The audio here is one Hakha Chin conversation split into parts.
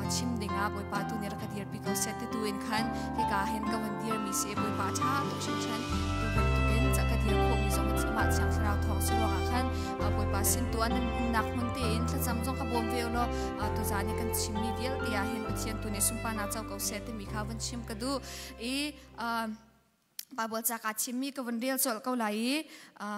Chim dingah Bawipa tu nih rak ka dirpi ko seh ti tu in khan hika hin ka vun dirmi si i Bawipa ṭha tuk hringhran tu bantukin ca ka dir khawhmi zong amah Thiang Thlarau thawng si ruangah khan Bawipa sin tu ah nan umnak hmun tein thlacam zong ka bawm ve u law tuzaan i kan chimmi vialte ah hin Pathian tu nih sunparnak co ko seh timi kha vun chim ka duh i Baibal ca kaa chimmi ka vun rel colh ko lai i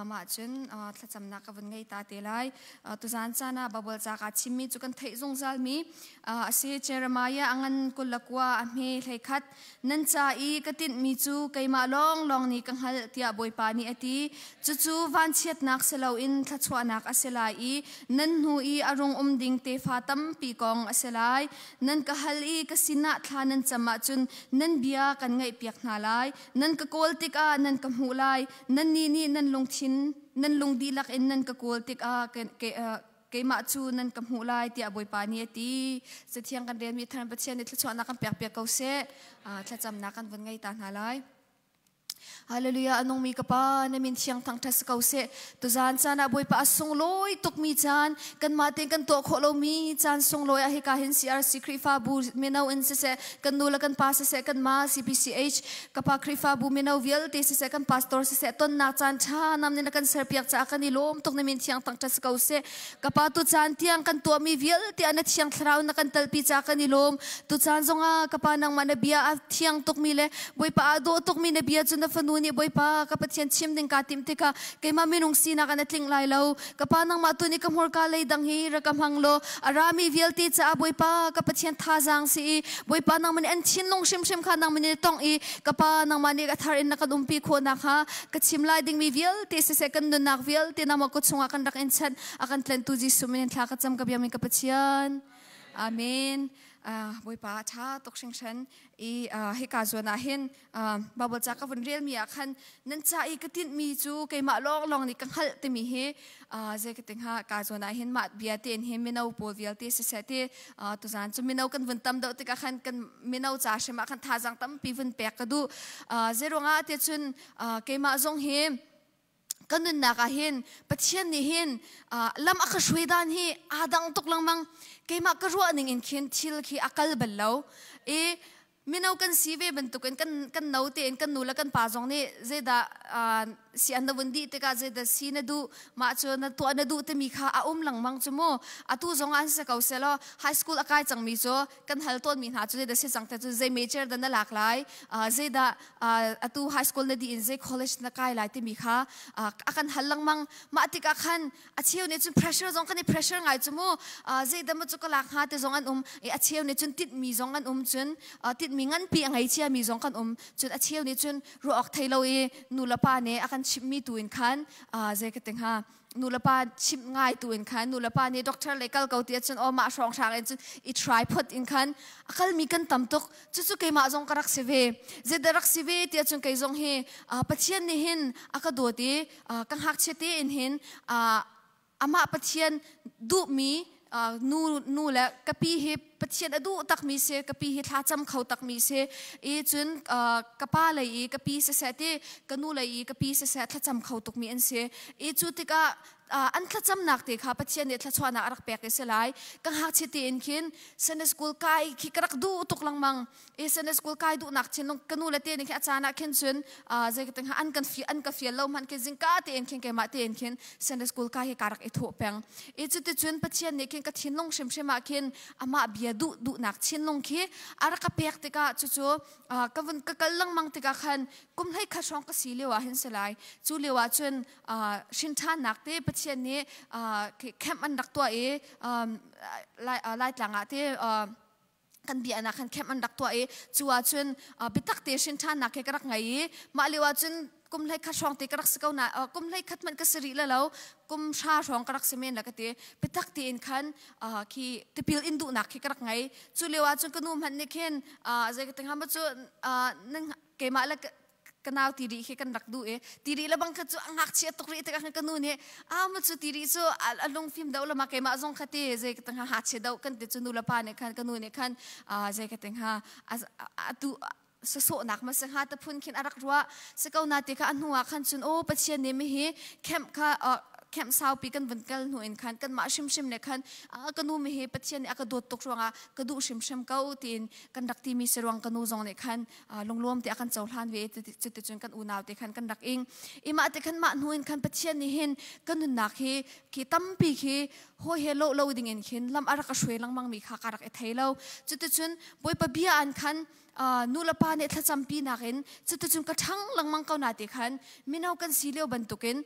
mah cun thlacamnak ka vun ngei ta te lai. Tuzaan caan ah Baibal ca kaa chimmi cu kan theih zungzalmi a si. Jeremiah a ngan 29 a hme 11. Nan ca i ka tinhmi cu keimah lawnglawng nih ka hngalh tiah Bawipa nih a ti. Cucu vanchiatnak si loin thluachuahnak a si lai i nan hnu i a rung um ding tefa tampi kong a si lai. Nan ka hal i ka sinah thla nan cam ahcun nan bia kan ngaihpiak hna lai. Nan ka kawl tikah nan ka hmuh lai. Nannih nih nan lungthin nan lung dihlak in nan ka kawl tikah keimah cu nan ka hmuh lai tiah Bawipa nih a ti. Cathiang kan relmi thar Pathian nih thluachuahnak kan pekpiak ko seh. Thlacamnak kan vun ngei ta hna lai. Hallelujah a nungmi ka pa na min thiang thangṭhat si ko seh. Tuzaan caan ah Bawipa a sunglawi tukmi caan kanmah tein kan tuah khawh lomi caan sunglawi ah hika hin CRC Khrihfabu mino in siseh kan nu le kan pa siseh kanmah CPCH ka pa Khrihfabu mino vialte siseh kan pastor siseh tonnak caan ṭha nam nih na kan serpiak caah kan i lawm tuk na min thiang thangṭhat si ko seh. Ka pa tu caan tiang kan tuahmi vialte ah na thiang thlarau na kan telpi caah kan i lawm. Tu caan zongah ka pa nangmah na bia a thiang tukmi le Bawipa aa dawh tukmi na bia cu na fanu nih Bawipa ka Pathian chim ding kaa timh tikah keimah minung sinak in a tling lai lo. Ka pa nangmah tu nih ka hmurka lei dang hi rak ka hmang law a rami vialte caah Bawipa ka Pathian thazaang si i Bawipa nangmah nih an thinlung hrimhrim kha nangmah nih na tongh i ka pa nangmah nih a thar in na kan umpi khawh nakhnga ka chim lai dingmi vialte siseh kan nunnak vialte nangmah kut chungah kan rak in chanh a kan tlentu Jesuh min in thla ka cam ka biakmi ka Pathian. Amen. Bawipa a ṭha tuk hringhran i hika zawn ah hin Baibal ca ka vun relmi ah khan nan ca i ka tinhmi cu keimah lawnglawng nih ka hngalh timi hi zei ka ti hnga ka zawn ah hin mah bia tein hin mino pawl vialte siseh ti tuzaan cu mino kan vun tam deuh tikah khan kan mino ca hrim ah khan thazaang tampi vun pek ka duh. Zeiruangah ti cun keimah zong hi kan nunnak ah hin Pathian nih hin lam a ka hruai dan hi aa dang tuk lengmang. Keimah ka ruah ning in khin thil khi a kal bal lo i mino kan si ve bantukin kan kan no tein kan nu le kan pa zong nih zeidah si an na vun dih tikah zeidah si na duh mah cu na tuah na duh timi kha a um lengmang cu mu. Atu zong an si ko selaw high school a kai cangmi cu kan hal tawnmi hna cu zeidah si cang te cu zei major dah na lak lai, zeidah atu high school na dih in zei college na kai lai timi kha a kan hal lengmang. Mah tikah khan a cheu nih cun pressure zong kan i pressure ngai cu mu, zeidah maw cu ka lak hnga ti zong an um i a cheu nih cun titmi zong an um, cun titmi nganpi a ngei ciami zong kan um, cun a cheu nih cun ruah awk thei lo i nu le pa nih a kan chimhmi tu in khan zei ka ti hnga, nu le pa chimh ngai tu in khan nu le pa nih doctor lei kal ko ti ahcun aw mah hrawng hrang in cun i try phot in khan a kalmi kan tam tuk. Cucu keimah zong ka rak si ve. Zeidah rak si ve ti ahcun kei zong hi Pathian nih hin a ka dawt i ka ngakchia tein hin amah Pathian duhmi nu nu le ka pi hi Pathian a duh takmi si, ka pi hi thlacam kho takmi si i cun ka pa lei i ka pi siseh ti ka nu lei i ka pi siseh thlacam kho tukmi an si i cu tikah an thlacamnak te kha Pathian nih thluachuahnak a rak pek i si lai. Ka ngakchia tein khin Sunday school kai khi ka rak duh tuk lengmang i Sunday school kai duhnak thinlung ka nu le te nih khin a caan ah khin cun zei ka an kan fi an ka fial lo hmanh khin zingka tein khin keimah tein khin Sunday school kai hi ka rak i thawh peng i cuticun Pathian nih khin ka thinlung hrimhrim ah khin amah bia duh duhnak thinlung khi a rak ka pek tikah cucu ka vun ka kal lengmang tikah khan kum 11 hrawng ka si lio ah hin si lai. Cu lio ah cun hrinṭhannak te Pathian nih camp an rak tuah i Laitlang ah te kan bia nak khan camp an rak tuah i cu ah cun biatak te hrinṭhannak he ka rak ngei i mah lio ah cun kum 11 hrawng te ka rak si ko na kum 11 hmanh ka si rih le lo, kum 10 hrawng ka rak si men la ka ti. Biatak tein khan khi tipil in duhnak khi ka rak ngei. Cu lio ah cun ka nu hmanh nih khin zei ka ti hnga ma cu keimah le ka nau tiri khi kan rak duh i tiri le bang kha cu a ngakchia tuk rih tikah ka nu nih a ma cu tiri cu a lungfim do lama keimah zong kha ti zei ka tengha ha che do kan ti. Cu nu le pa nih khan ka nu nih khan zei ka tengha atu sasawhnak ma se hnga ta phun khin a rak ruah si ko na ti kha. A hnu ah khan cun o Pathian nih mi hi camp kha. Camp saupi kan vun kal hnu in khan kanmah hrimhrim le khan ka nu mi hi Pathian nih a ka dawt tuk ruangah ka duh hrimhrim ko tiin kan rak timi si ruang ka nu zong nih khan lunglawm te a kan cohlan ve. Cuticun kan unau te khan kan rak ing i mah te khan mah hnu in khan Pathian nih hin kan nunnak hi khi tampi khi hawi he lo lo ding in khin lam a rak ka hruai lengmang mi kha ka rak i thei lo. Cuticun Bawipa bia an khan nu le pa nih thlacampi nakin cuticun ka ṭhang lengmang ko na ti khan mino kan si lio bantukin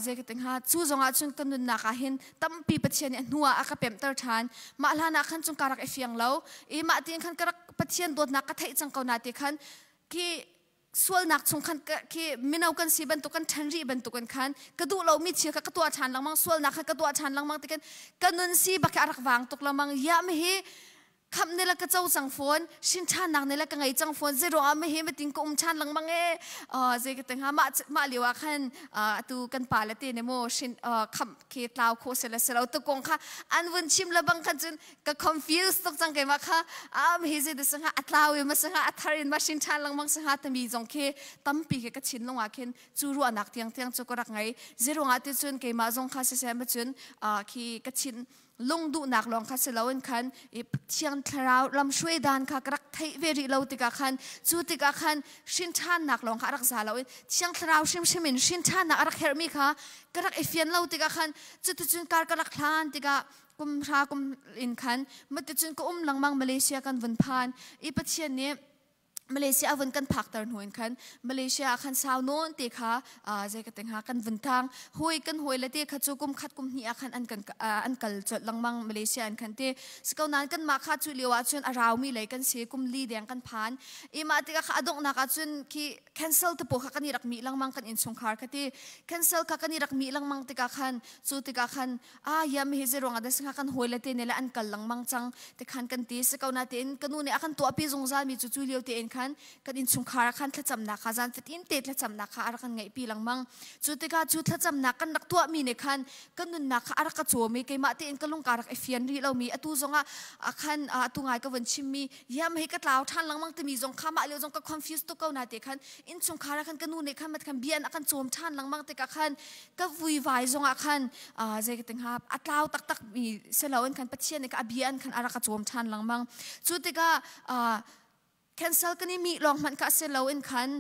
zei ka ti hnga, cu zongah cun ka nunnak ah hin tampi Pathian nih a hnu ah a ka pemhter ṭhan. Mah hlan ah khan cun ka rak i fiang lo i mah tiin khan ka rak Pathian dawtnak ka theih cang ko na ti khan khi sualnak chung khan khi mino kan si bantuk kan ṭhan rih bantukin khan ka duh lomi thil kha ka tuah ṭhan lengmang, sualnak kha ka tuah ṭhan lengmang ti khan ka nun si bak hi a rak vang tuk lengmang. Ya mi hi khamh ne la ka co cang fawn, shin ṭhannak ne la ka ngei cang fawn, zei ruangah ma hi matin ka um ṭhan lengmang e? Zei ka ti hnga, mah mah lio ah khan atu kan pa le te ne mu shin khamh khi tlau kho se le se lo tu kong kha an vun chim le bang khan cun ka confuse tuk cang. Keimah kha am hi zei de sanga a tlau i ma sanga a thar in ma shin ṭhan lengmang sanga tami zong khi tampi khi ka chin lungah khin cu ruahnak tiang tiang cu ka rak ngei. Zei ruangah ti cun keimah zong kha siseh ma cun khi ka chin lung duhnak lawng kha si loin khan i Thiang Thlarau lamhruai dan kha ka rak theih ve rih lo tikah khan, cu tikah khan hrin ṭhannak lawng kha a rak za loin Thiang Thlarau hrimhrim in hrin ṭhannak a rak herhmi kha ka rak i fian lo tikah khan, cuticun kar ka rak hlan tikah kum hra kum in khan maticun ka um lengmang. Malaysia kan vun phan i Pathian nih Malaysia a vun kan phakter hnu in khan Malaysia ah khan sau nawn te kha zei ka ti hnga, kan vun tang hui kan hawi le te kha cu kum khat kum hnih ah khan an kan an kal colh lengmang Malaysia an khan te si ko nain kan mah kha cu lio ah cun a raumi lei kan si, kum li deng kan phan i mah tikah kha a donghnak ah cun khi cancel te pawl kha kan i rak mi lengmang, kan innchungkhar kha ti cancel kha kan i rak mi lengmang tikah khan, cu tikah khan a yam hi zeruang ah dah singa kan hawi le te ne le an kal lengmang cang te khan kan ti si ko na tein ka nu nih a kan tuahpi zungzal mi cu, cu lio tein khan kan innchungkhar ah khan thlacamnak kha zan fatin te thlacamnak kha a rak kan ngeihpi lengmang. Cu tikah cu thlacamnak kan rak tuahmi nih khan kan nunnak kha a rak ka cawm i keimah tein ka lung ka rak i fian rih lomi atu zongah khan atu ngai ka vun chimmi yam hi ka tlau ṭhan lengmang timi zong kha mah lio zong ka confuse tuk ko na te khan innchungkhar ah khan ka nu nih khan mat khan bia a kan cawm ṭhan lengmang tikah khan ka vuivai zongah khan zei ka ti hnga, a tlau taktak mi si loin khan Pathian nih a bia an khan a rak ka cawm ṭhan lengmang. Cu tikah cancel kan i mi lawng hmanh kha si loin khan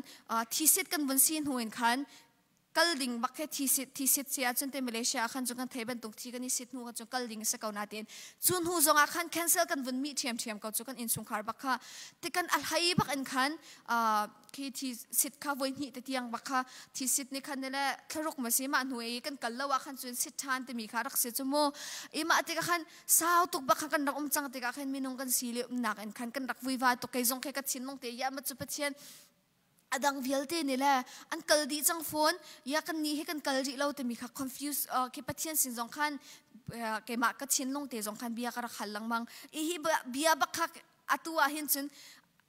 thisit kan vun si hnu in khan kal ding bak he thisit thisit si ahcun te Malaysia ah khan cu kan thei bantuk thi kan i sit hnu kha cu kal ding si ko na tiin cu hnu zongah khan cancel kan vun mi ṭhiamṭhiam ko cu kan innchungkhar bak kha tikan a hlei bak in khan khi thi sit kha voi hnih te tiang bak kha thi sit ni khan le thlaruk ma si mah hnu i kan kal lo ah khan cun sit ṭhan timi kha rak si cu mu i mah tikah khan sau tuk bak kha kan rak um cang tikah khan minung kan si le umnak in khan kan rak vuiva tuk. Kei zong khe ka thinlung te ya ma cu Pathian a dang vialte nih le an kal dih cang fawn ya kan nih hi kan kal rih lo timi kha confuse khi Pathian sin zong khan keimah ka thinlung te zong khan bia ka rak hal lengmang i hi bia bak kha atu ah hin cun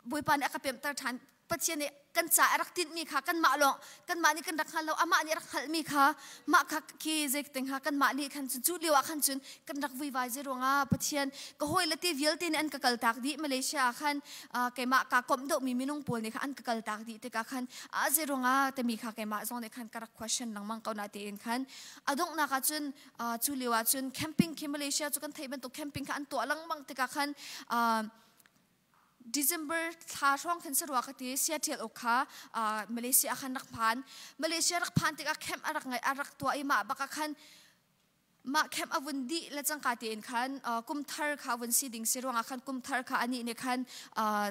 Bawipa nih a ka pemhter ṭhan. Pathian nih kan ca a rak tinhmi kha kanmah lawng kanmah nih kan rak hngal lo, amah nih a rak hngalhmi kha mah kha khi zeiting kha kanmah nih khan cun cu lio ah khan cun kan rak vuivai. Zei ruangah Pathian ka hawi le te vialte nih an ka kaltak dih Malaysia ah khan, keimah kaa komh deuhmi minung pawl nih kha an ka kaltak dih tikah khan a zei ruangah timi kha keimah zong nih khan ka rak question lengmang ko na tein khan a donghnak ah cun cu lio ah cun camping khi Malaysia cu kan theih bantuk camping kha an tuah lengmang tikah khan December thla hrawng khin sarua ka ti Seattle uk kha Malaysia ah khan rak phan. Malaysia rak phan tikah camp a rak ngai a rak tuah i mah bak ah khan mah camp a vun dih le cangka tein khan kum thar kha vun si ding si ruangah khan kum thar kha anih nih khan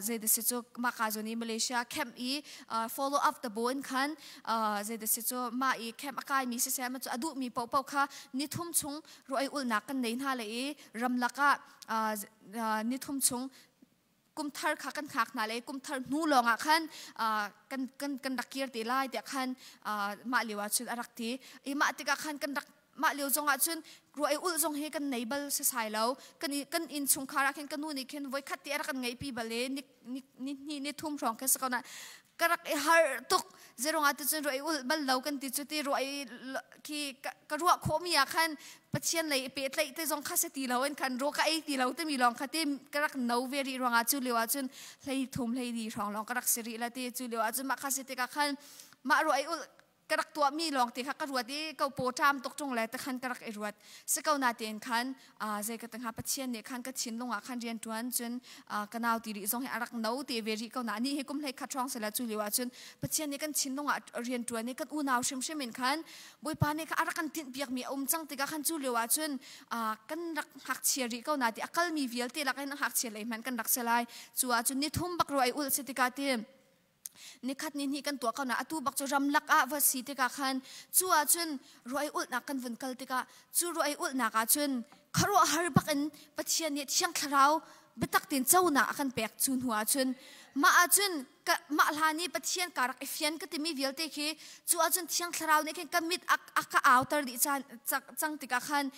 zei da si cu mah ka zon i Malaysia camp i follow up the bo in khan zei da si cu mah i camp a kai mi siseh ma cu a duh mi paohpaoh kha ni thum chung ruai ulnak kan nei hna le i ramlak ah ni thum chung kum thar kha kan hngak hna le kum thar hnu lawng ah khan kan kan kan rak kir te lai tiah khan mah lio ah cun a rak ti i mah tikah khan kan rak mah lio zong ah cun ruah i ulh zong hi kan nei bal sasai lo. Kan kan inn chungkhar ah khin ka nu nih khin voi khat ti a rak kan ngeih pi bal i ni ni ni ni thum hrawng khin si ko na ka rak i har tuk. Zeruang ah ticun ruah i ulh bal lo kan ti cu ti ruah i khi ka ruah khawhmi ah khan Pathian lei i pehtlaih te zong kha si ti lo in khan ro ka ei ti lo timi lawng kha ti ka rak no ve rih ruangah cu lio ah cun hlei thum hlei li hrawng lawng ka rak si rih la ti cu lio ah cun mah kha si tikah khan mah ruah i ulh. Ka rak tuahmi lawng te kha ka ruat i ko paw ṭam tuk ṭung le takhan ka rak i ruat. Si ko na tein khan zei ka tengha Pathian nih khan ka thinlung ah khan rian ṭuan cun ka nau ti rih zong hi a rak no te ve rih ko na ni hi kum hlei khat hrawng sela cu lio ah cun Pathian nih kan thinlung ah rian ṭuan i kan unau hrimhrim in khan Bawipa nih kha a rak kan tinh piakmi a um cang tikah khan cu lio ah cun kan rak ngakchia rih ko na ti a kalmi vialte lak in ngakchia lei hmanh kan rak si lai. Cu ah cun ni thum bak ruah i ulh si tikah ti nikhat ni hnih kan tuah ko na atu bak cu ramlak ah va si tikah khan cu ah cun ruai ulhnak kan vun kal tikah cu ruai ulhnak ah cun khuaruahhar bak in Pathian nih Thiang Thlarau biatak tein conak a kan pek. Cu hnu ah cun mah ah cun mah hlan i Pathian ka rak i fian ka timi vialte khi cu ah cun Thiang Thlarau nih khin ka mit a ka auter dih cang tikah khan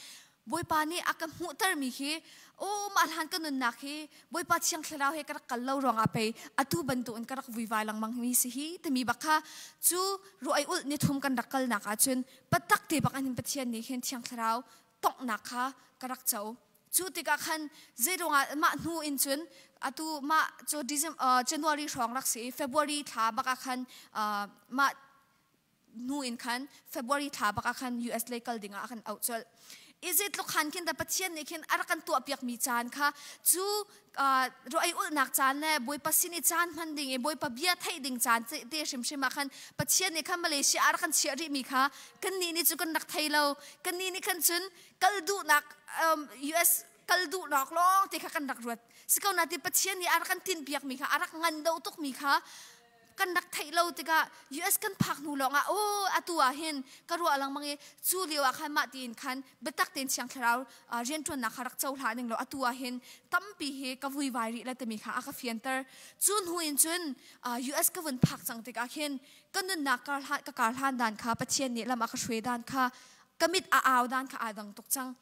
Bawipa nih a ka hmuhtermi hi aw mah hlan ka nunnak hi Bawipa Thiang Thlarau he ka rak kal lo ruangah pei atu bantukin ka rak vuivai lengmang mi si hi timi bak kha cu ruai ulh ni thum kan rak kalnak ahcun patak te bak in Pathian nih hin Thiang Thlarau tonghnak kha ka rak co. Cu tikah khan zeiruangah mah hnu in cun atu mah cu January hrawng rak si i February thla bak ah khan mah hnu in khan February thla bak ah khan US lei kal ding ah a kan auh colh. Izit tluk khan khin da Pathian nih khin a rak kan tuah piak mi caan kha cu ruai ulhnak caan le Bawipa sin i caan hman ding i Bawipa bia theih ding caan te hrimhrim ah khan Pathian nih khan Malaysia a rak kan chiah rih mi kha kan nih nih cu kan rak thei lo. Kan nih nih khan cun kal duhnak US kal duhnak lawng te kha kan rak ruat. Si ko na ti Pathian nih a rak kan tin piak mi kha a rak ngan do tuk mi kha kan rak theih lo tikah US kan phak hnu lawng ah oh atu ah hin ka ruah lengmang i cu lio ah khan mah tiin khan biatak tein Thiang Thlarau rianṭuannak kha rak cohla ning law atu ah hin tampi hi ka vuivai rih la timi kha a ka fianter. Cu hnu in cun US ka vun phak cang tikah khin ka nunnak ka kar hlan dan kha Pathian nih lam a ka hruai dan kha ka mit a au dan kha aa dang tuk cang.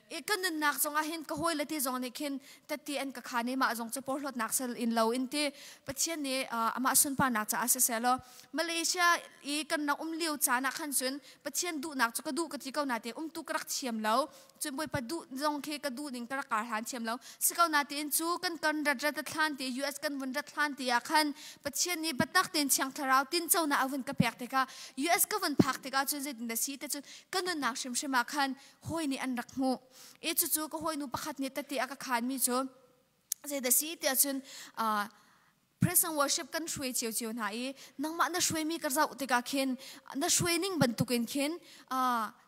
I ka nunnak zongah hin ka hawile te zong nih khin tatti an ka khan i mah zong cu porhlawtnak sal in lo in ti Pathian nih amah sunparnak caah siseh law Malaysia i kan rak um lio caan ah khan cun Pathian duhnak cu ka duh ka ti ko na te umtu ka rak thiam lo. Cun Bawipa duh zong khi ka duh ning ka rak kar hlan thiam lo si ko na tein cu kan kan rat rat thlan te US kan vun rat thlan te ah khan Pathian nih biatak tein Thiang Thlarau tinco na a vun ka pek tikah US ka vun phak tikah cun zeitin dah si te cun ka nunnak hrimhrim ah khan hawi nih an rak hmuh i cucu ka hawinu pakhat nih tete a ka khanmi cu zeidah si tiah cun praise and worship kan hruai cio cio hna i nangmah na hruaimi ka zoh tikah khin na hruai ning bantukin khin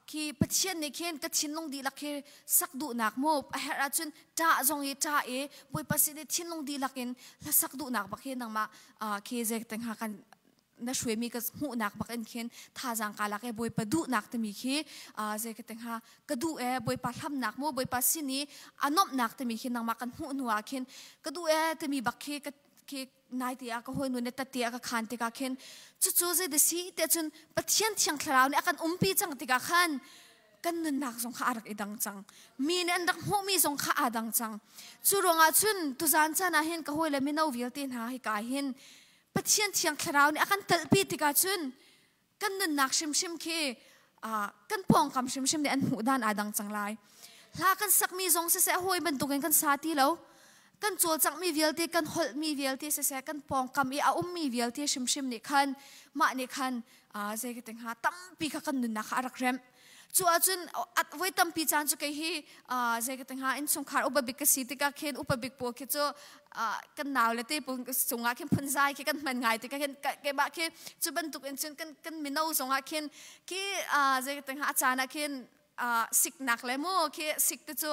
khi Pathian nih khin ka thinlung dihlak khi sak duhnak mu a herh ahcun ṭah zong i ṭah i Bawipa sin i thinlung dihlak in hlasak duhnak bak hi nangmah khi zei te hnga kan na hruaimi ka hmuhnak bak in khin thazaang ka lak e Bawipa duhnak timi khi zei ka ti hnga ka duh e Bawipa hlamnak mu Bawipa sin i a nuamhnak timi khi nangmah kan hmuh hnu ah khin ka duh e timi bak khi ka khi nai te ah ka hawinu nih tate a ka khan tikah khin cucu zei da si tiah cun Pathian Thiang Thlarau nih a kan umpi cang tikah khan kan nunnak zong kha a rak i dang cang. Mi nih an rak hmuhmi zong kha aa dang cang. Cu ruangah cun tuzaan caan ah hin ka hawile mino vialte hna hika hin Pathian Thiang Thlarau nih a kan telpi tikah cun kan nunnak hrimhrim khi kan pawngkam hrimhrim nih an hmuh dan aa dang cang lai. Hla kan sakmi zong siseh hawi bantukin kan sa ti lo. Kan cawlcanghmi vialte, kan holhmi vialte siseh, kan pawngkam i a ummi vialte hrimhrim nih khan mah nih khan zei ka ti hnga tampi kha kan nunnak kha a rak remh. Cu ahcun voi tampi caan cu kei hi zei ka ti hnga innchungkhar upa bik ka si tikah khin upa bik pawl khi cu kan nau le te pawl cungah khin phunzai khi kan hman ngai tikah khin keimah khi cu bantuk in cun kan mino zongah khin khi zei ka ti hnga a caan ah khin siknak le mu khi sik te cu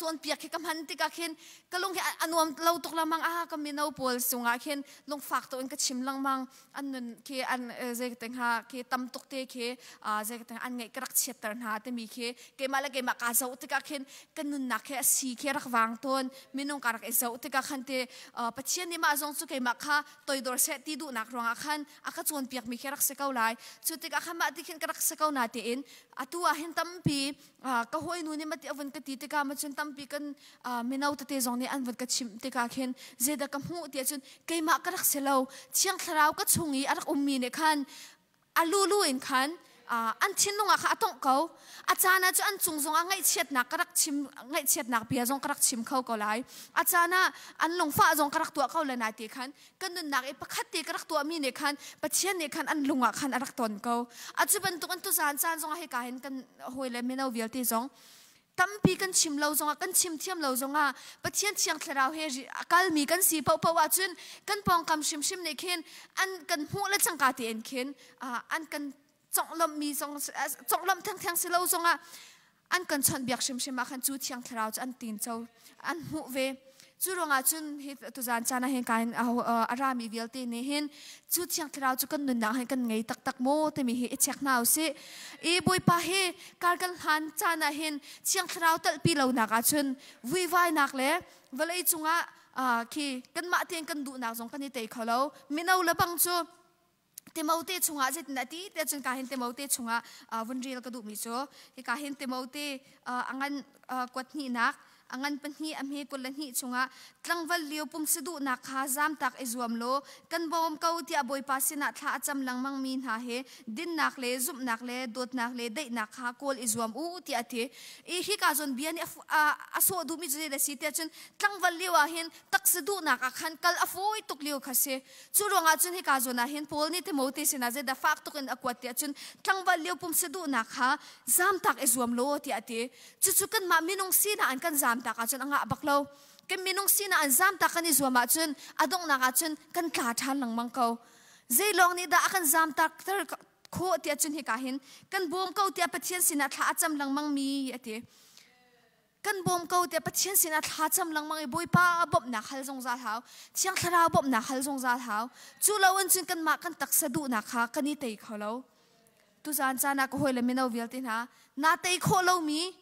cawnpiak khi ka hman tikah khin ka lung hi a nuam lo tuk lengmang. A ka mino pawl cungah khin lungfak tuk in ka chim lengmang. An nun khi an zei ka hnga khi tam tuk te khi zei ka an ngaih ka rak chiatter hna timi khi keimah le keimah kaa zoh tikah khin ka nunnak khi a si khi rak vang tawn. Minung ka rak i zoh tikah khan te Pathian nih mah zong cu keimah kha toidor seh ti duhnak ruangah khan a ka cawnpiak mi khi rak si ko lai. Cu tikah khan mah ti khin ka rak si ko na tiin atu ah hin tampi ka hawinu nih mati a vun ka ti tikah ma cun tampi kan mino tete zong nih an vun ka chimh tikah khin zeidah ka hmuh tiah cun keimah ka rak si lo. Thiang Thlarau ka chung i a rak ummi nih khan a lulu in khan An thinlung ah kha a tongh ko. A caan ah cu an cung zongah ngaihchiatnak ka rak chim ngaihchiatnak bia zong ka rak chim kho ko lai. A caan ah an lungfah zong ka rak tuah ko le nai te khan kan nunnak i pakhat te ka rak tuahmi nih khan Pathian nih khan an lung ah khan a rak ton ko. A cu bantuk in tuzaan caan zongah hika hin kan hawile mino vialte zong tampi kan chim lo zongah kan chim thiam lo zongah Pathian Thiang Thlarau he a kalmi kan si paohpaoh ahcun kan pawngkam hrimhrim nih khin an kan hmuh le cangka tein khin an kan conglawmhmi zong conglawmh thengtheng si lo zongah an kan chawnhbiak hrimhrim ah khan cu Thiang Thlarau cu an tinco an hmuh ve. Cu ruangah cun hi tuzaan caan ah hin kain a rami vialte nih hin cu Thiang Thlarau cu kan nunnak hin kan ngei taktak maw timi hi i check hna usih. I Bawipa hi kar kan hlan caan ah hin Thiang Thlarau talhpi lonak ah cun vuivainak le vawlei cungah khi kanmah tein kan duhnak zong kan i tei kho lo. Mino le bang cu Timote chungah zeitin a ti tiah cun ka hin Timote chungah vun rel ka duhmi cu hika hin Timote a ngan kuat hnihnak a ngan pahnih a hme 22 chungah tlangval lio pumsa duhnak kha zamtak i zuam law kan bawm ko tiah Bawipa sinah thla a cam lengmang mi hna he dinnak le zumhnak le dawtnak le daihnak kha kawl i zuam u tiah a ti. I hika zawn bia nih a sawh duhmi cu zei a si tiah cun tlangval lio ah hin taksa duhnak ah khan kal a fawi tuk lio kha si. Cu ruangah cun hika zawn ah hin Paul nih Timote sinah zeidah fak tuk in a kuat tiah cun tlangval lio pumsa duhnak kha zamtak i zuam law tiah a ti. Cucu kanmah minung sinak in kan zamtak ahcun a ngah bak lo. Kan minung sinak in zamtak kan i zuam ahcun a donghnak ahcun kan tla ṭhan lengmang ko. Zei lawng nih dah a kan zamtak ter khawh tiah cun hika hin kan bawm ko tiah Pathian sinah thla a cam lengmang mi a ti. Kan bawm ko tiah Pathian sinah thla cam lengmang i Bawipa bawmhnak hal zungzal hau. Thiang Thlarau bawmhnak hal zungzal hau. Cu lo in cun kanmah kan taksa duhnak kha kan i tei kho lo. Tuzaan caan ah ka hawile mino vialte hna, naa tei khawh lomi,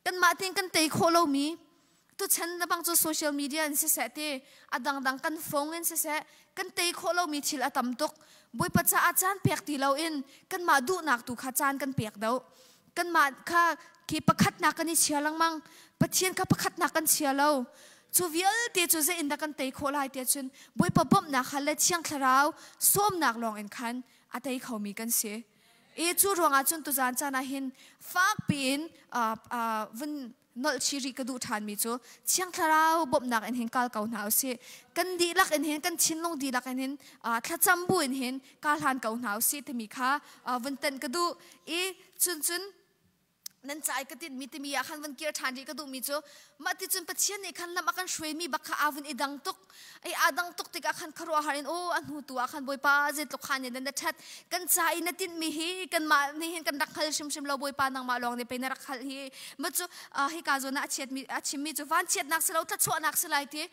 kanmah tein kan tei khawh lomi, tuchan na bang cu social media in siseh ti, a dangdang kan phone in siseh, kan tei khawh lomi thil a tam tuk. Bawipa caah caan pek ti loin kanmah duhnak tu kha caan kan pek deuh. Kanmah kha khi pakhatnak kan i chia lengmang. Pathian kha pakhatnak kan chia lo. Cu vialte cu zei in dah kan tei khawh lai tiah cun Bawipa bawmhnak hal le Thiang Thlarau sawmnak lawng in khan a tei khomi kan si. I cu ruangah cun tuzaan caan ah hin fak piin vun nolh chih rih ka duh ṭhanmi cu Thiang Thlarau bawmhnak in hin kal ko hna usih. Kan dihlak in hin kan thinlung dihlak in hin thlacam bu in hin ka hlan ko hna usih timi kha vun tenh ka duh. I cun cun nan ca i ka tinhmi timi ah khan vun kir ṭhan rih ka duhmi cu mah ti cun Pathian nih khan lam a kan hruaimi bak kha aa vun i dang tuk. Ai aa dang tuk tikah khan khuaruahhar in aw a hnu tu ah khan Bawipa zeitluk khan in na ṭhat kan ca i na tinhmi hi kanmah nih hin kan rak hngal hrimhrim lo Bawipa nangmah lawng nih pei na rak hngalh hi ma cu hika zawn ah a chiatmi a chimmi cu vanchiatnak si lo thluachuahnak si lai ti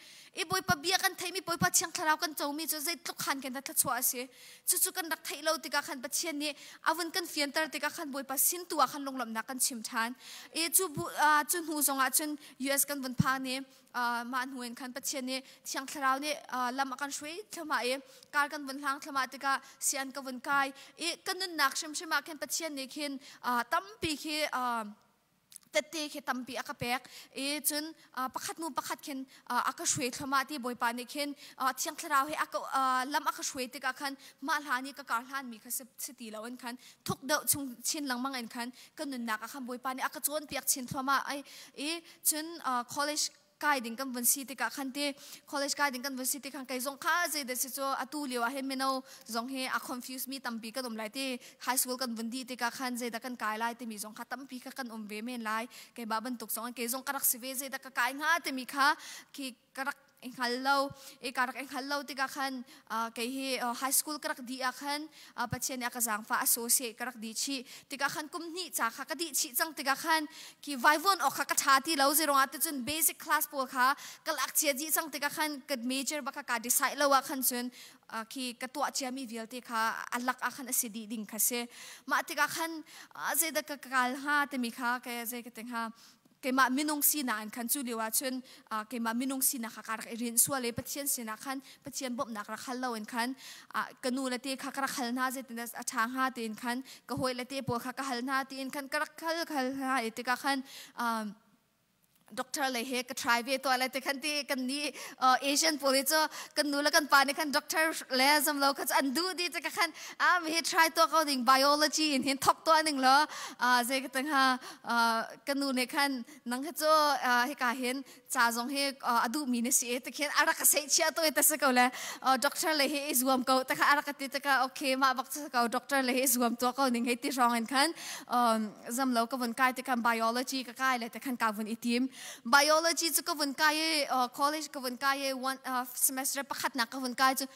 i Bawipa bia kan theimi Bawipa Thiang Thlarau kan comi cu zeitluk khan kan thluachuah a si cucu kan rak theih lo tikah khan Pathian nih a vun kan fianter tikah khan Bawipa sin tu ah khan lunglawmhnak kan chim ṭhan i cu cu hnu zongah cun US kan vun phan i mah hnu in khan Pathian nih Thiang Thlarau nih lam a kan hruai thluahmah i kar kan vun hlang thluahmah tikah sian ka vun kai i ka nunnak hrimhrim ah khin Pathian nih khin tampi khi tette khi tampi a ka pek i cun pakhat hnu pakhat khin a ka hruai thluahmah ti Bawipa nih khin Thiang Thlarau he lam a ka hruai tikah khan mah hlan i ka kar hlanmi kha si ti lo in khan thuk deuh chung chin lengmang in khan ka nunnak ah khan Bawipa nih a ka cawnpiak chin thluahmah i cun college kai ding kan vun si tikah khan ti college kai ding kan vun si tik khan kei zong kha zei dah si cu atu lio ah hin mino zong hi a confuse mi tampi kan um lai ti high school kan vun dih tikah khan zei dah kan kai lai timi zong kha tampi kha kan um ve men lai keimah bantuk zong kei zong ka rak si ve zei dah ka kai hnga timi kha khi ka rak i hngal lo i ka rak i hngal lo tikah khan kei hi high school ka rak dih ah khan Pathian nih a ka zaangfah associate ka rak dih chih tikah khan kum hnih ca kha ka dih chih cang tikah khan khi vaivuan awk kha ka ṭha ti lo zeiruangah ticun basic class pawl kha ka lak cia dih cang tikah khan ka major bak kha ka decide lo ah khan cun khi ka tuah ciami vialte kha a lak ah khan a si dih ding kha si mah tikah khan zeidah ka kal hnga timi kha ka zei ka ti hnga Keimah minung sinak in khan cu lio ah cun keimah minung sinak kha ka rak i rinh sual i Pathian sinah khan Pathian bawmhnak rak hal loin khan ka nu le te kha ka rak hal hna zeitin a ṭha hnga tiin khan ka hawi le te pawl kha ka hal hna tiin khan ka rak hal hal hna i tikah khan. Doctor le he ka try ve to le te khan ti kan ni Asian pawl hi cu kan nu le kan pa nih khan doctor le zam lo kha an duh di te ka khan a mi hi try to ko ding biology in hin thok to ning lo zei ka tang ha kan nu nih khan nang hi cu hika hin ca zong hi a duh mi na si te khin a rak ka sei chia to te se ko le doctor le hi i zuam ko te kha a rak ka ti te ka okay ma bak ko doctor le hi zuam to ko ning hei ti rong in khan zam lo ka vun kai te khan biology ka kai le te khan ka vun i tim. Biology cu ka vun kai i college ka vun kai i one semester pakhat nak ka vun kai cu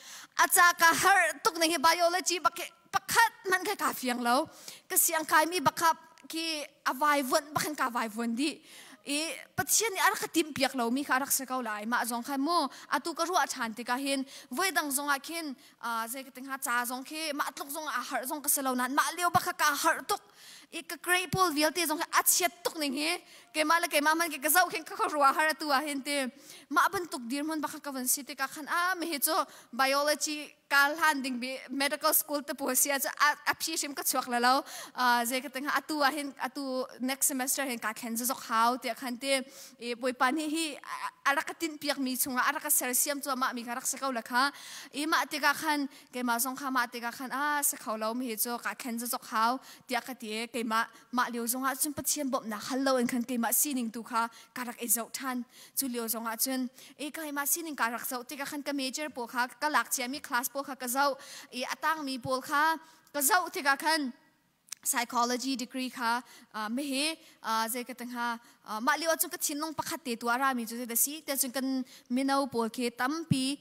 a ca ka har tuk ning hi biology bak pakhat man kha ka fiang lo. Ka siang kai mi bak khi a vai vuan bak ka vai vuan dih. I Pathian nih a rak ka timh piak lomi kha a rak si ko lai. Mah zong khan mu atu ka ruah ṭhan tikah hin voi dang zong ah khin zei ka ti hnga, ca zong khi mah tluk zong ah harh zong ka si lo nain mah lio bak kha ka harh tuk i ka grade pawl vialte zong hi a chiat tuk ning hi keimah le keimah hmanh ka zoh khin ka ruah har atu ah hin ti mah bantuk dirhmun bak kha ka van si tikah khan a mi hi cu biology ka hlan ding bi medical school te pawl si ah cu a phi hrim ka chuak la lo. Zei ka ti hnga, atu ah hin atu next semester hin ka thlen zok hau tiah khan ti i Bawipa nih hi a rak ka tinh piak mi chungah a rak ka sersiam cuahmah mi kha rak si ko le kha i mah tikah khan keimah zong kha mah tikah khan a si kho lo mi hi cu ka thlen zok hau tiah ka ti i keimah mah lio zongah cun Pathian bawmhnak hal lo in khan keimah sining tu kha ka rak i zoh ṭhan. Cu lio zongah cun i keimah sining ka rak zoh tikah khan ka major pawl kha ka lak ciami class pawl kha ka zoh i a tangmi pawl kha ka zoh tikah khan psychology degree kha mihi zei ka ti hnga, mah lio ahcun ka thinlung pakhat te tu a rami cu zei dah si tiah cun kan mino pawl khi tampi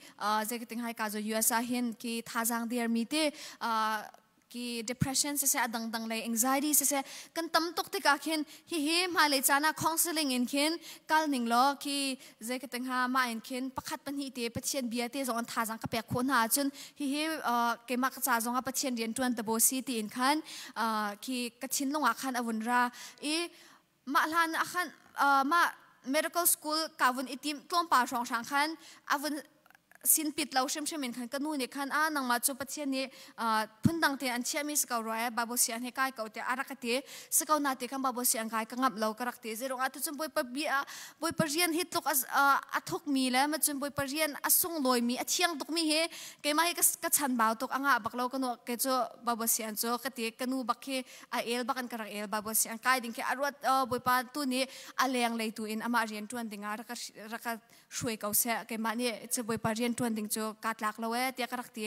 zei ka ti hnga, ka zo US ah hin khi thazaang dermi te ki depression siseh, a dangdang lei anxiety siseh kan tam tuk tikah khin hihi hmailei caan ah counseling in khin kal ning law khi zei ka ti hnga, mah in khin pakhat pahnih te Pathian bia te zong an thazaang ka pek khawh hna ahcun hihi keimah ka ca zong ah Pathian rian ṭuan te bo si tiin khan khi ka thinlung ah khan a vun ra i mah hlan ah khan mah medical school ka vun i tim tlawmpal hrawnghrang khan a vun sinpit lo hrimhrim in khan ka nu nih khan a nangmah cu Pathian nih phundang te an chiahmi si ko rua e, Bible si an he kai ko tiah a rak ka ti. Si ko na ti khan Bible si an kai ka ngamh lo ka rak ti. Zeirung ah tucun Bawipa bia, Bawipa rian hi tluk a thukmi le macun Bawipa rian a sunglawi a thiang tukmi hi keimah hi ka chanbau tuk a ngah bak lo ka nu ke cu Bible si an cu ka ti. Ka nu bak hi a el bak in ka rak el. Bible si an kai ding khi a ruat Bawipa tu nih a leng lei tu in amah rian tuan ding ah rak ka hruai ko seh, keimah nih cu Bawipa rian ṭuan ding cu kaa tlak lo ee tiah ka rak ti.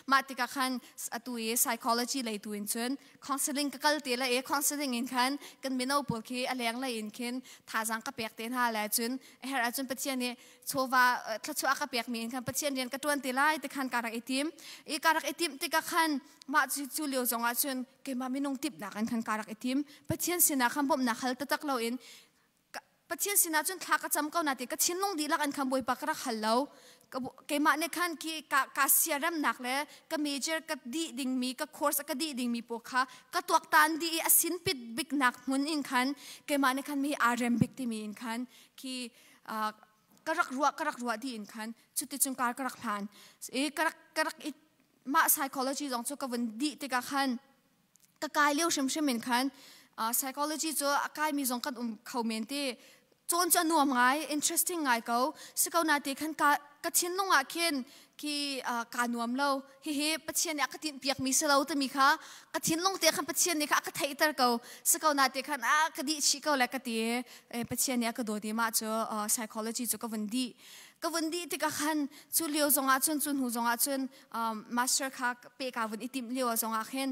Mah tikah khan atu i psychology lei tu in cun counseling ka kal te le i counseling in khan kan mino pawl khi a leng lei in khin thazaang ka pek te hna le cun a herh ahcun Pathian nih chawva thluachuah ka pek mi in khan Pathian rian ka ṭuan te lai ti khan ka rak i tim i ka rak i timh tikah khan mah cu lio zong ah cun keimah minung timhnak in khan ka rak i tim. Pathian sinah khan bawmhnak hal taktak loin Pathian sinah cun thla ka cam ko na ti ka thinlung dihlak in khan Bawipa ka rak hal lo. Keimah nih khan khi ka ka siaremnak le ka major ka dih dingmi, ka course ka dih dingmi pawl kha ka tuaktan dih i a sin pit biknak hmun in khan keimah nih khan mi aa rem bik timi in khan khi ka rak ruah dih in khan cuticun kar ka rak hlan i ka rak i mah psychology zong cu ka vun dih tikah khan ka kai lio hrimhrim in khan psychology cu a kaimi zong kan um kho men ti cawn cu a nuam ngai, interesting ngai ko si ko na ti khan ka ka thinlung ah khin khi ka nuam lo. Hihi Pathian nih a ka tinh piak mi si lo timi kha ka thinlung te khan Pathian nih kha a ka theihter ko. Si ko na ti khan a ka dih chih ko le ka ti. Pathian nih a ka dawt i mah cu psychology cu ka vun dih. Ka vun dih tikah khan cu lio zongah cun, cu hnu zongah cun master kha pe ka vun i timh lio zongah khin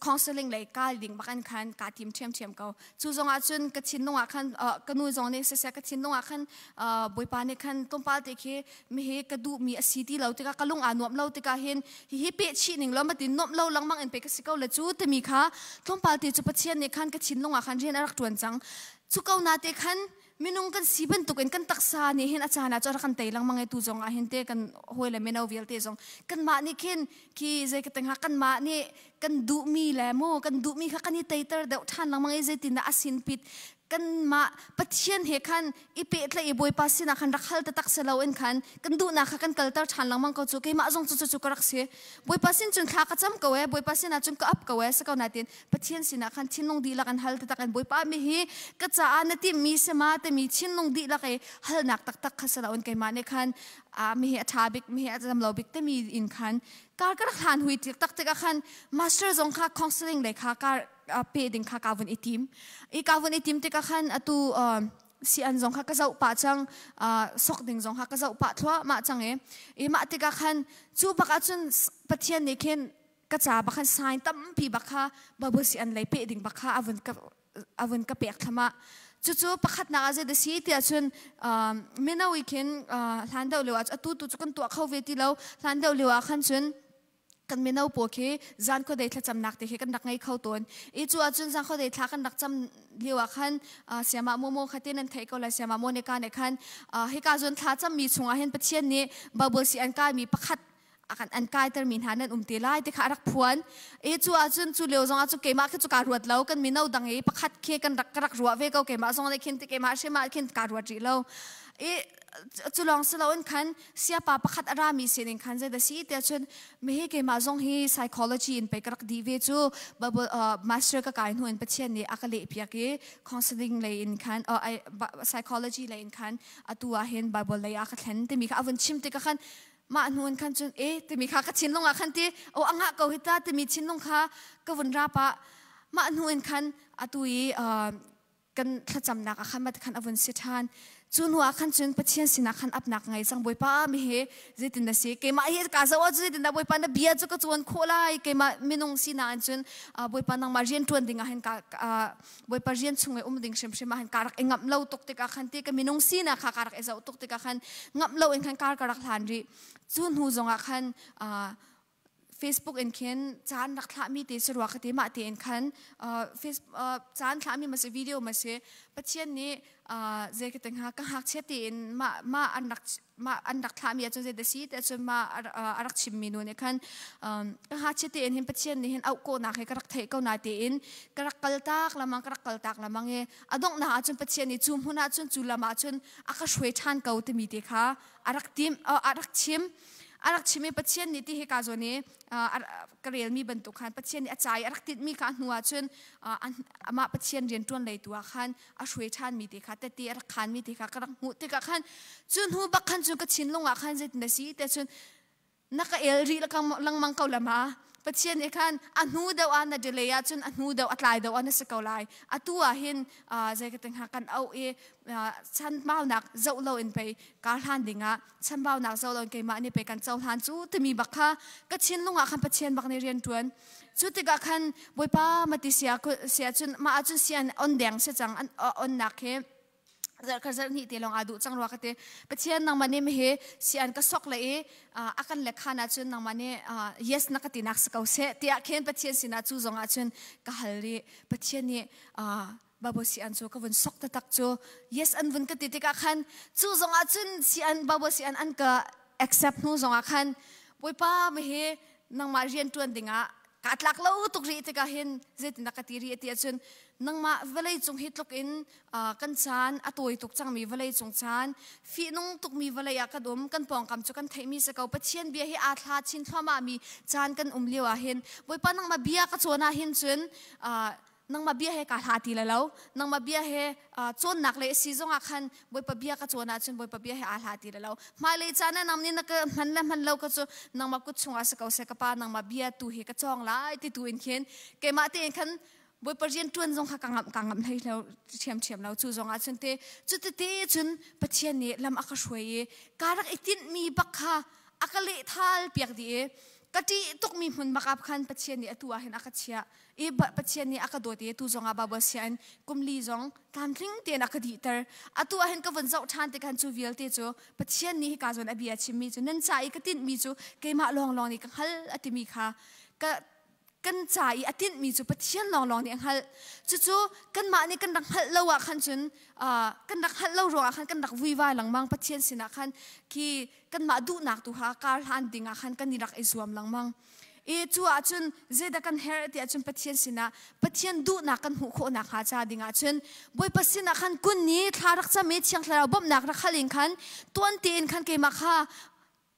counseling lei kal ding bak an khan ka tim ṭhiamṭhiam ko. Cu zongah cun ka thinlung ah khan ka nu zong nih siseh ka thinlung ah khan Bawipa nih khan tlawmpal te khi mi hi ka duhmi a si ti lo tikah, ka lung aa nuam lo tikah hin hihi peh chih ning law matin nuamh lo lengmang in pe ka si ko le cu timi kha tlawmpal te cu Pathian nih khan ka thinlung ah khan rian a rak ṭuan cang. Cu ko na te khan minung kan si bantukin kan taksa nih hin a caan ah cu rak kan tei lengmang i tu zong ah hin te kan hawi le mino vialte zong kanmah nih khin khi zei ka tengha kanmah nih kan duhmi le mu kan duhmi kha kan i teiter deuh ṭhan lengmang i zeitindah a sin pit. Kanmah Pathian he khan i pehtlaih i Bawipa sinah khan rak hal taktak si loin khan kan duhnak kha kan kalter ṭhan lengmang ko cu. Keimah zong cu cucu ka rak si. Bawipa sin cun thla ka cam ko ee, Bawipa sinah cun ka ap ko ee, si ko nain Pathian sinah khan thinlung dihlak in hal taktak in Bawipa mi hi ka caah na timhmi si ma timi thinlung dihlak i halnak taktak kha si loin keimah nih khan mi hi a ṭha bik, mi hi a dam lo bik timi in khan kar ka rak hlan hui tak tikah khan master zong kha counseling lei kha kar pe ding kha ka vun i tim. I ka vun i tim tikah khan atu sian zong kha ka zoh pah cang, sok ding zong kha ka zoh pah thluahmah cang i i mah tikah khan cu bak ahcun Pathian nih khin ka ca bak khan sign tampi bak kha Bible si an lei peh ding bak kha a vun ka pek thlama. Cucu pakhatnak ah zei da si tiah cun mino i khin hlan deuh lio ah atu tu cu kan tuah kho ve ti lo. Hlan deuh lio ah khan cun kan mino pawl khi zan khuadei thlacamnak te khi kan rak ngei kho tawn i cu ahcun zan khuadei thla kan rak cam lio ah khan siama momo kha te nan theih ko lai. Siama Monica nih khan hika zawn thla cammi chungah hin Pathian nih Bible si an kaimi pakhat akan an kaiter mi hna nan um te lai ti kha a rak phuan i cu ahcun cu lio zong ah cu keimah khi cu kaa ruat lo. Kan mino dang i pakhat khi kan rak ka rak ruah ve ko. Keimah zong nih khin ti keimah hrim ah khin kaa ruat rih lo. I cu lawng si loin khan siapa pakhat a rami sining khan zei da si tiah cun mihi keimah zong hi psychology in pei ka rak dih ve cu, Bible master ka kai hnu in Pathian nih a ka leh piak i counseling lei in khan psychology lei in khan atu ah hin Bible lei ah ka thlen timi kha a vun chim tikah khan mah hnu in khan cun e timi kha ka thinlung ah khan ti o angah ko hi ta timi thinlung kha ka vun rap ah mah hnu in khan atu i kan thlacamnak ah khan mat khan a vun si ṭhan. Cu hnu ah khan cun Pathian sinah khan apnak ngei cang. Bawipa, mi he zeitin na si? Keimah hi ka zoh ah zeitin dah Bawipa na bia cu ka cawn khawh lai? Keimah minung sinak in cun Bawipa nangmah rian ṭuan ding ah hin ka Bawipa rian chung i um ding hrimhrim ah hin ka rak i ngamh lo tuk tikah khan ti ka minung sinak kha ka rak i zoh tuk tikah khan ngamh lo in khan kar ka rak hlan rih. Cu hnu zongah khan Facebook in khin caan rak thlahmi te si rua ka ti. Mah tein khan caan thlahmi ma si, video ma si, Pathian nih zei ka ti hnga, ka ngakchia tein mah mah an rak mah an rak thlahmi ahcun zei da si ti ahcun mah a rak chimmi nu nih khan ka ngakchia tein hin Pathian nih hin auh kawhnak hi ka rak theih ko na tein ka rak kaltak lamang ka rak kaltak lamang i a donghnak ahcun Pathian nih cu hmun ahcun cu lam ahcun a ka hruai ṭhan ko timi te kha a rak tim a rak chim a rak chim i Pathian nih ti hi ka zawn i ka relmi bantuk khan Pathian nih a ca i a rak tinhmi kha a hnu ah cun amah Pathian rian ṭuan lei tu ah khan a hruai ṭhanmi te kha tete a rak khanmi te kha ka rak hmuh tikah khan cu hnu bak khan cun ka thinlung ah khan zeitin a si te cun na ka el rih lengmang ko la ma. Pathian nih khan a hnu deuh ah na delay ahcun a hnu deuh a tlai deuh ah na si ko lai. Atu ah hin zei ka ti hnga, kan auh i chanbaunak zoh lo in pei kar hlan dingah chanbaunak zoh lo in keimah nih pei kan cohlan cu timi bak kha ka thinlung ah khan Pathian bak nih rian ṭuan. Cu tikah khan Bawipa mati sia sia cun mah ahcun sian on deng si cang an onnak hi zarh zarh hnih te lawng aa duh cang rua ka ti. Pathian, nangmah nih hi si an ka sok le i a kan le khan ahcun nangmah nih yes na ka ti nak si ko seh tiah khin Pathian sinah cu zong ahcun ka hal i Pathian nih Bible si an cu ka vun sok taktak cu yes an vun ka ti tikah khan cu zong ahcun si an Bible si an an ka accept hnu zong ah khan Bawipa mi hi nangmah rian ṭuan dingah kaa tlak lo tuk rih tikah hin zeitindah ka ti rih ti ahcun nangmah vawlei cung hi tluk in kan caan a tawi tuk cangmi vawlei cung caan fihnung tukmi vawlei ah kan um, kan pawngkam cu kan theihmi si ko. Pathian bia hi aa thla chin thluahmah mi caan kan um lio ah hin Bawipa nangmah bia ka cawn ah hin cun nangmah bia he kaa hla ti lai lo. Nangmah bia he cawnnak le si zongah khan Bawipa bia ka cawn ahcun Bawipa bia he aa hla ti lai lo. Hmailei caan ah nang nih na ka hman le hman lo ka cu nangmah kut chungah si ko seh. Ka pa, nangmah bia tu hi ka cawng lai ti tu in khin keimah tein khan Bawipa rian ṭuan zong kha ka ngamh ka ngamh hlei lo ṭhiamṭhiam lo. Cu zong ahcun te cu tete cun Pathian nih lam a ka hruai i kaa rak i tinhmi bak kha a ka lehthal piak dih i ka ṭih tukmi hmun bak ah khan Pathian nih atu ah hin a ka chiah i Pathian nih a ka dawt i atu zong ah Bible sia in kum li zong tlamtling tein a ka dihter. Atu ah hin ka vun zoh ṭhan tik khan cu vialte cu Pathian nih hika zawn a bia chimmi cu nan ca i ka tinhmi cu keimah lawnglawng nih ka hngalh a timi kha ka kan ca i a tinhmi cu Pathian lawnglawng nih a hngalh. Cucu kanmah nih kan rak hngalh lo ah khan cun kan rak hngalh lo ruangah khan kan rak vuivai lengmang. Pathian sinah khan khi kanmah duhnak tu kha kar hlan ding ah khan kan i rak i zuam lengmang. I cu ahcun zeidah kan herh ti ahcun Pathian sinah Pathian duhnak kan hmuh khawh nakhnga ca ding ahcun Bawipa sinah khan kun ni thla rak cam i Thiang Thlarau bawmhnak rak hal in khan tuan tein khan keimah kha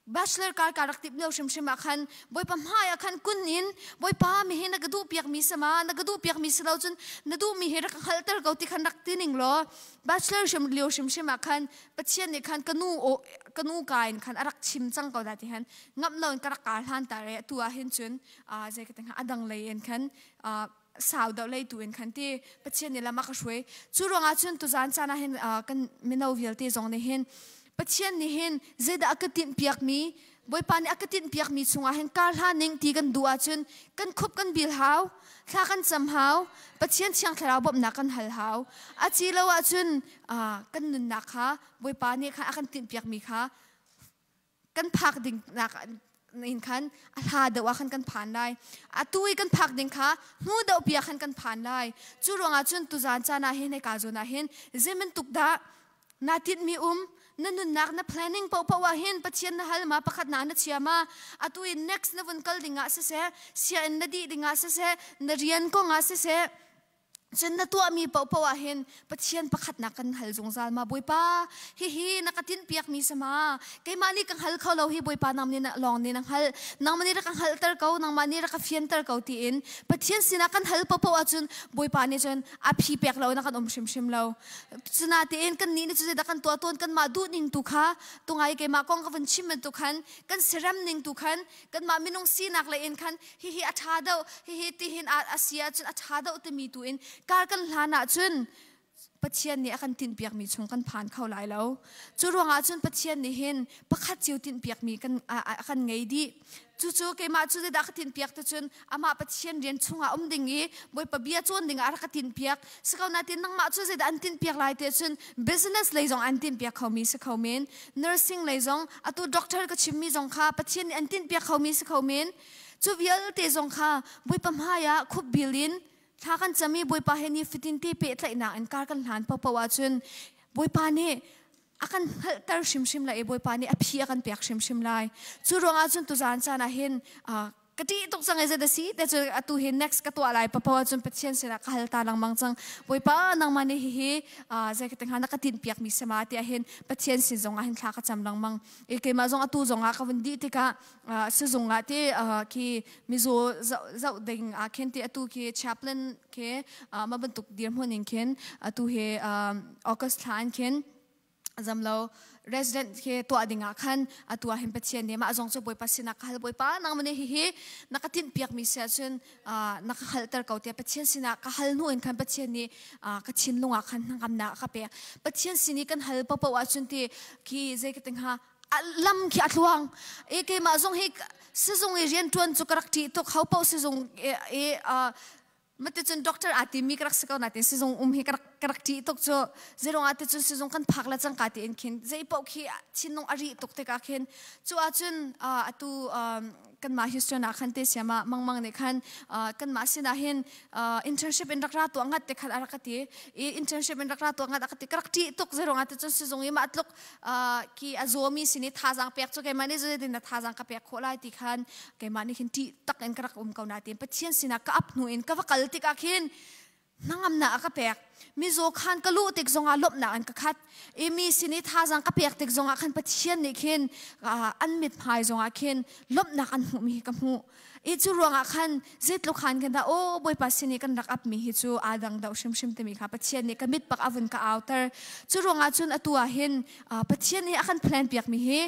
Bachelor kar ka rak tip lio hrimhrim ah khan Bawipa hmai ah khan kun in Bawipa mi hi na ka duh piak mi sama na ka duh piak mi si lo cun na duh mi hi rak ka hngalhter ko ti khan rak ti ning law Bachelor hrim lio hrimhrim ah khan Pathian nih khan ka nu ka nu ka in khan a rak chim cang ko da ti khan ngamh lo in ka rak kar hlan ta re tu ah hin cun zei ka ti hnga a dang lei in khan sau deuh lei tu in khan ti Pathian nih lam a ka hruai. Cu ruangah cun tuzan caan ah hin kan mino vialte zong nih hin Pathian nih hin zeidah a ka tinh piakmi Bawipa nih a ka tinh piakmi chungah hin kar hlan ning ti kan duh ahcun kan khup kan bil hau, thla kan cam hau, Pathian Thiang Thlarau bawmhnak kan hal hau. A ci lo ahcun kan nunnak kha Bawipa nih khan a kan tinh piakmi kha kan phak ding nak in khan a hla deuh ah khan kan phan lai. Atu i kan phak ding kha hnu deuh pi ah khan kan phan lai. Cu ruangah cun tuzan caan ah hin hika zawn ah hin zeibantuk dah naa tinhmi um na nunnak na planning paohpaoh ah hin Pathian na hal ma pakhat na na chia ma atu i next na vun kal ding ah siseh sianginn na dih ding ah siseh na rian kong ah siseh Cun na tuahmi paohpaoh ah hin Pathian pakhatnak kan hal zungzal ma Bawipa hihi na ka tinhpiakmi sama keimah nih ka hngal kho lo hi Bawipa nang nih lawng nih na hngalh nangmah nih rak ka hngalhter ko nangmah nih rak ka fianter ko tiin Pathian sinah kan hal paohpaoh ahcun Bawipa nih cun a phi pek lo na kan um hrimhrim lo cunatein kan nih nih cu zeidah kan tuah tawn kanmah duhning tu kha tungai keimah kong ka vun chim bantuk khan kan siarem ning tu khan kanmah minung sinak lei in khan hihi a ṭha deuh hihi tihin a si ahcun a ṭha deuh timi tu in kar kan hlan ahcun Pathian nih a kan tinhpiakmi chung kan phan kho lai lo. Cu ruangah cun Pathian nih hin pakhat cio tinhpiakmi kan a kan ngei dih. Cucu keimah cu zeidah ka tinhpiak ti cun amah Pathian rian chungah um ding i Bawipa bia cawn ding ah a rak ka tinhpiak. Si ko nain nangmah cu zeidah an tinhpiak lai ti cun business lei zong an tinhpiak khomi si kho men. Nursing lei zong atu doctor ka chimmi zong kha Pathian nih an tinhpiak khomi si kho men. Cu vialte zong kha Bawipa hmaiah khupbil in thla kan cam i Bawipa he nifatin te pehtlaihnak in kar kan hlan paohpaoh ahcun Bawipa nih a kan hngalhter hrimhrim lai i Bawipa nih a phi a kan pek hrimhrim lai. Cu ruangah cun tuzaan caan ah hin ka ṭih tuk cang i zei dah si te cu atu hi next ka tuah lai paohpaoh ahcun Pathian sinah ka hal ta lengmang cang. Bawipa nangmah nih hihi zei ka ti hnga na ka tinhpiakmi si ma tiah hin Pathian sin zongah hin thla ka cam lengmang. I keimah zong atu zongah ka vun dih tikah sizung ah ti khi mizaw zoh ding ah khin ti atu khi chaplain khi mah bantuk dirhmun in khin atu hi August thla in khin zam lo resident khi tuah ding ah khan atu ah hin Pathian nih mah zong cu Bawipa sinah ka hal Bawipa nangmah nih hihi na ka tinh piak mi si ahcun na ka hngalhter ko tiah Pathian sinah ka hal hnu in khan Pathian nih ka thinlung ah khan hnangamnak a ka pek Pathian sin i kan hal paohpaoh ahcun ti khi zei ka ti hnga lam khi a tluang i keimah zong hi sizung i rianṭuan cu ka rak ṭih tuk ho paoh sizung i maticun doctor aa timi ka rak si ko nain sizung um hi ka rak ṭih tuk cu zeirung ah ticun sizung kan phak le cangka tiin khin zei paoh khi thinlung a rih tuk tikah khin cu ahcun atu kanmah Houston ah khan te siama mangmang nih khan kanmah sinah hin internship in rak ra tuah ngat te khan a rak ka ti i internship in rak ra tuah ngat a ka ti ka rak ṭih tuk zeirung ah ticun sizung i mah tluk ki a zawmi sin i thazaang pek cu keimah nih zeitin dah thazaang ka pek khawh lai ti khan keimah nih khin ṭih tak in ka rak um ko na tiin Pathian sinah ka ap hnu in ka va kal tikah khin hnangamnak a ka pek mizaw khan ka luh tik zongah lawmhnak in ka khat i mi sin i thazaang ka pek tik zongah khan Pathian nih khin an mithmai zongah khin lawmhnak an hmuhmi hi ka hmuh i cu ruangah khan zeitluk khan kan dah aw Bawipa sin i kan rak apmi hi cu aa dang deuh hrimhrim timi kha Pathian nih ka mit bak a vun ka auter cu ruangah cun atu ah hin Pathian nih a kan plan piakmi hi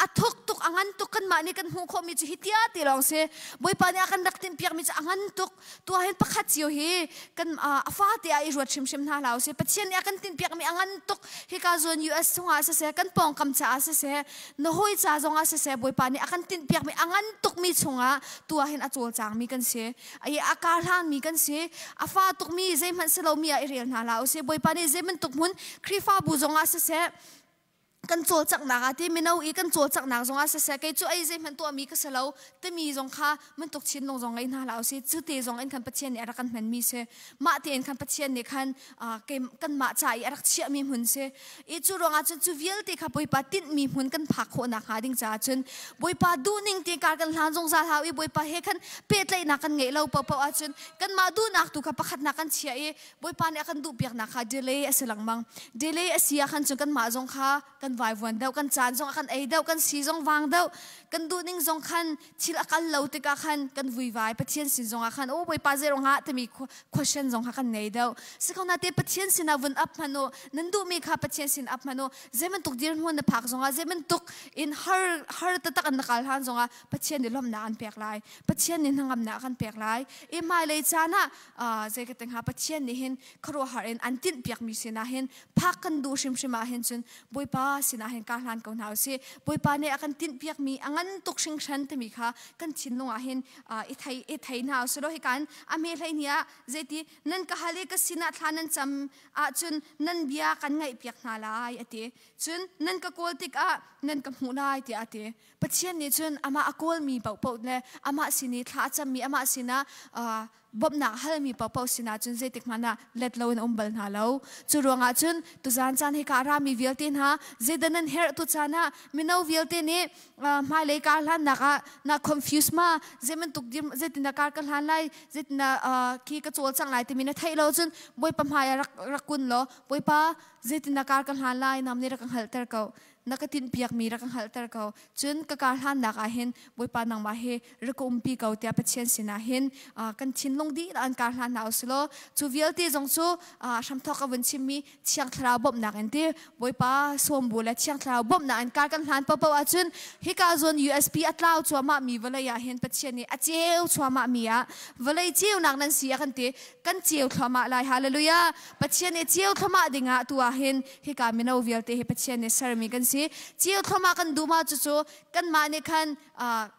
a thuk tuk a ngan tuk kanmah nih kan hmuh khawhmi cu hi tia ti lawng si Bawipa nih a kan rak timhpiakmi cu a ngan tuk tuah hin pakhat cio hi kan a fate ah i ruat hrimhrim hna hlah usih Pathian nih a kan tinhpiakmi a ngan tuk hika zawn US chungah siseh kan pawngkam caah siseh na hawi ca zongah siseh Bawipa nih a kan tinhpiakmi a ngan tukmi chungah tuah hin a cawlcangmi kan si i a karhlangmi kan si a fa tukmi zeihmanh si lomi ah i rel hna hlah usih Bawipa nih zei bantuk hmun Khrihfabu zongah siseh. Kan cawlcanghnak ah ti mino i kan cawlcanghnak zong ah siseh, kei cu ei zeihmanh tuahmi ka si lo timi zong kha bantuk thinlung zong ngei hna hlah usih. Cu te zong in khan Pathian nih a rak kan hmanmi si. Mah tein khan Pathian nih khan kanmah ca i a rak chiahmi hmun si i, cu ruangah cun cu vialte kha Bawipa tinhmi hmun kan phak khawhnak hnga ding caah cun Bawipa duhning te kar kan hlan zungzal hau i, Bawipa he khan pehtlaihnak kan ngeih lo paohpaoh ahcun kanmah duhnak tu kha pakhatnak kan chiah i, Bawipa nih a kan duhpiaknak kha delay a si lengmang. Delay a si ah khan cun kanmah zong kha kan vaivuan deuh, kan caan zong a kan ei deuh, kan si zong vang deuh, kan duhning zong khan thil a kal lo tikah khan kan vuivai. Pathian sin zong ah khan, "Oh Bawipa, zei ruangah?" timi question zong kha kan ngei deuh. Sikhona te Pathian sinah vun ap hmanh u, nan duhmi kha Pathian sin ap hmanh u. Zei bantuk dirhmun na phak zongah, zei bantuk in har har taktak an na kal hlan zongah Pathian nih lawmhnak an pek lai. Pathian nih hnangamnak an pek lai. I hmailei caan ah zei ka ti hnga, Pathian nih hin khuaruahhar in an tinhpiakmi sinah hin phak kan duh hrimhrim ah hin cun Bawipa sinah hin kaa hlan ko hna usih. Bawipa nih a kan tinhpiakmi a ngan tuk hringhran timi kha kan thinlung ah hin i thei i thei hna usih law, hika in a hme hlei ni ah zeiti nan ka hal i ka sinah thla nan cam ahcun nan bia kan ngaihpiak hna lai a ti. Cun nan ka kawl tikah nan ka hmuh lai tiah a ti. Pathian nih cun amah a kawlmi paohpaoh le amah sin i thla a cammi, amah sinah bawmhnak halmi paohpaoh sinah cun zeitik hmanh ah let loin a um bal hna lo. Cu ruangah cun tuzaan caan hika a rami vialte hna, zeidah nan herh tu caan ah mino vialte nih hmailei kar hlannak ah na confuse ma, zei bantuk zeitindah kar ka hlan lai, zeitindah khi ka cawlcangh lai timi na theih lo cun Bawipa hmai ah rak rak kun law, "Bawipa, zeitindah kar ka hlan lai, nam nih rak ka hngalhter ko, na ka tinhpiakmi rak ka hngalhter ko, cun ka kar hlannak ah hin Bawipa nangmah hi rak ka umpi ko," tiah Pathian sinah hin kan thinlung dihlak an kar hlan hna usih law, cu vialte zong cu hramthawk a vun chimmi Thiang Thlarau bawmhnak in ti Bawipa sawm bu le Thiang Thlarau bawmhnak in kar kan hlan paohpaoh ahcun hika zawn USP a tlau cuahmah mi vawlei ah hin Pathian nih a ceu chuahmah mi ah vawlei ceunak nan si a kan ti. Kan ceu thluahmah lai. Hallelujah! Pathian nih ceu thluahmah dingah tu ah hin hika mino vialte hi Pathian nih sermi kan si. Ceu thluahmah kan duh ma cucu kanmah nih khan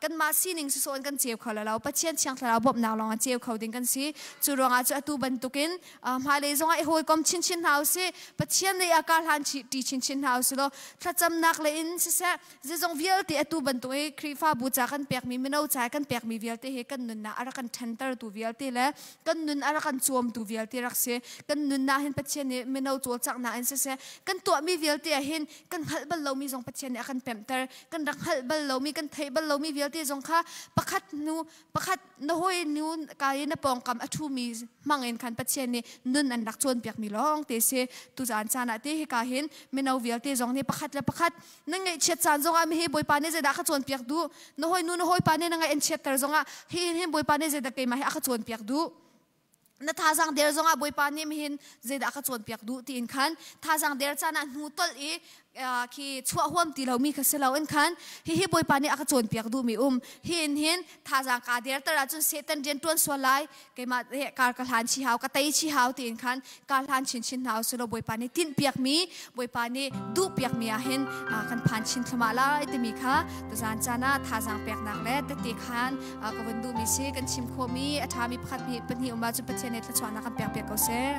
kanmah sining sawsawh in kan ceu kho lo. Pathian Thiang Thlarau bawmhnak lawng ah ceu kho ding kan si. Cu ruangah cu atu bantukin hmailei zongah i hawikom chinchin hna usih. Pathian lei ah kar hlan ṭi chinchin hna usih law, thlacamnak lei in siseh, zeizong vialte atu bantuk i Khrihfabu ca kan pekmi, mino ca kan pekmi vialte hi kan nunnak a rak kan ṭhentertu vialte le kan nun a rak kan cawmtu vialte rak si. Kan nunnak hin Pathian nih mino cawlcanghnak in siseh, kan tuahmi vialte ah hin kan hngalh bal lomi zong Pathian nih a kan pemhter. Kan rak hngalh bal lomi, kan theih bal lomi vialte zong kha pakhat hnu pakhat na hawi nu ka i na pawngkam a ṭhumi hmang in khan Pathian nih nun an rak cawnpiakmi lawng te si. Tuzaan caan ah te hika hin mino vialte zong nih pakhat le pakhat na ngaihchiat caan zongah hi Bawipa nih zeidah ka cawnpiak duh, na hawi nu na hawipa nih na ngaih an chiatter zongah hi hin Bawipa nih zeidah keimah hi a ka cawnpiak duh, na thazang der zongah Bawipa nih mihin zeidah ka cawnpiak duh tiin khan thazang der caan ah hnu tolh i khi chuah huam ti lomi kha si loin khan hihi Bawipa nih a ka cawnpiak duhmi um hi in hin thazang kaa derter ahcun Satan rian ṭuan sual lai, keimah he kar ka hlan chi hau, ka tei chi hau tiin khan kar hlan chinchin hna usih law, Bawipa nih tinhpiakmi, Bawipa nih duhpiakmi ah hin kan phan chin thluahmah lai timi kha tuzaan caan ah thazang peknak le tete khan ka vun duhmi si. Kan chim khawhmi a ṭhami pakhat pahnih um ahcun Pathian nih thluachuahnak kan pek piak ko seh.